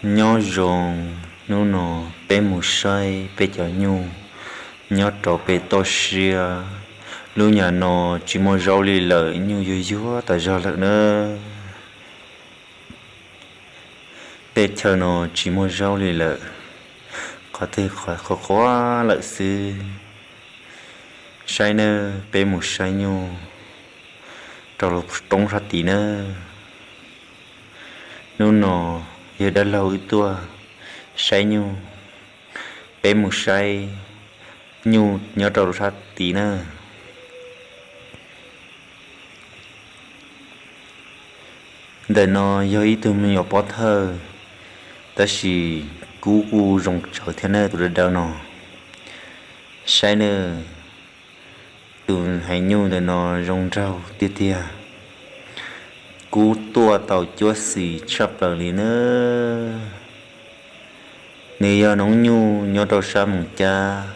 Nyob zoo, hnub no peb mus saib peb cov nyuj nyob rau pem toj siab. Lub nyam no tsis muaj zaub li lawm, nyuj yuag yuag tas zog lawm na. Tej chaw no tsis muaj zaub li lawm, qhov twg qhov qhuav qhuav lawm xwb. Saib nawb, peb mus saib nyuj rau lub roob sab tid nawb. Hnub no yog dab laug wb tuaj saib nyuj, peb mus saib nyuj nyob rau lub sab tid nawb. Ntawm no yog ib tug me nyuam pov thawj, tab sis kub kuj zoo tsawv thiab nawb tus dawb dawb no. Saib nawb, tus heev nyuj ntawm no zoo nraug tiag tiag. Kub tuaj tau cuab xis tshaj plaws li nawb. Nws yog noob nyuj nyob rau sab Moos Cab.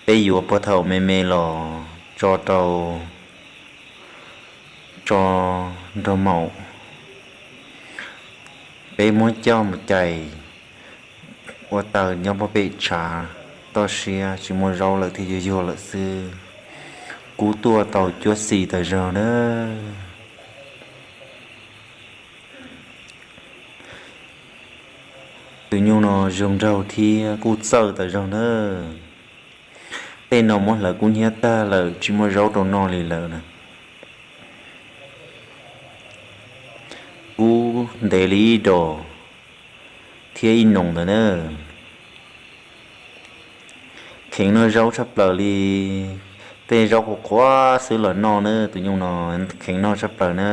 Peb yuav puag thaum me me los tso rau, tso nrog maum. Peb muab coj mus cais ua taws nyob puag pem tshav, toj siab tsis muaj zaub lawm thiab, yuag yuag lawm xwb. Kub tuaj tau cuab xis tas zog nawb. Tus nyuj no zoo nraug thiab kuj txawj tas zog nawb. Tej no muab hlawv kub hnyiab tag lawm, tsis muaj zaub rau noj li lawm na. Kub ntev li ib dos thiab ib noos ntawd na. Kheev noj zaub tshaj plaws li, tej zaub qhuav qhuav xwb los noj na, tus nyuj no kheev noj tshaj plaws na.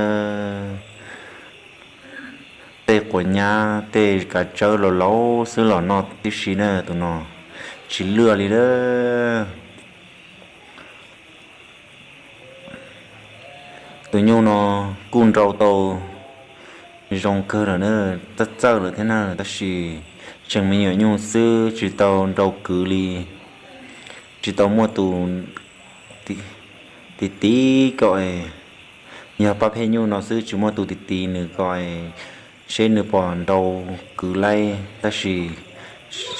Tej quav nyab tej kav tsawb laus laus xwb los noj tib si na, tus no tsis luaj li lawm. Tus nyuj no kuj nrau tau zoo kawg lawm na, txawj txawj lawm thiab na, tab sis tseem me nyuam nyuj xwb tsis tau nrau kwv li, tsis tau muaj tus tiv tiv kom, yog pab pheej nyuj no xwb tsis muaj tus tiv tiv nws kom seb nws pom nrau kwv laib, tab sis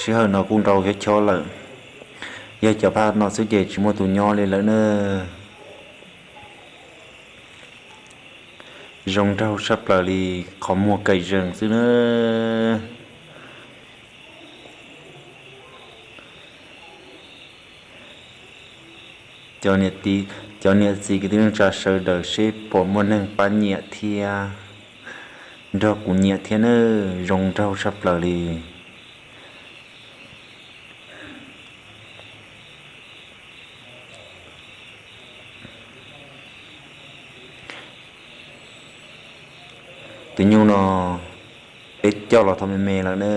sij hawm no kuj nrau chob chob lawm. Yog cov pab no xwb ces tsis muaj tus nyob li lawm na. Zoo nraug tshaj plaws li, qhov muag kaim zees xwb na. Cov niam txiv kwv tij neej tsa sawv daws seb puas muaj neeg pab nyiam thiab nrog kuv nyiam thiab nawb, zoo nraug tshaj plaws li. Tus nyuj no peb coj los thaum me me lawm na.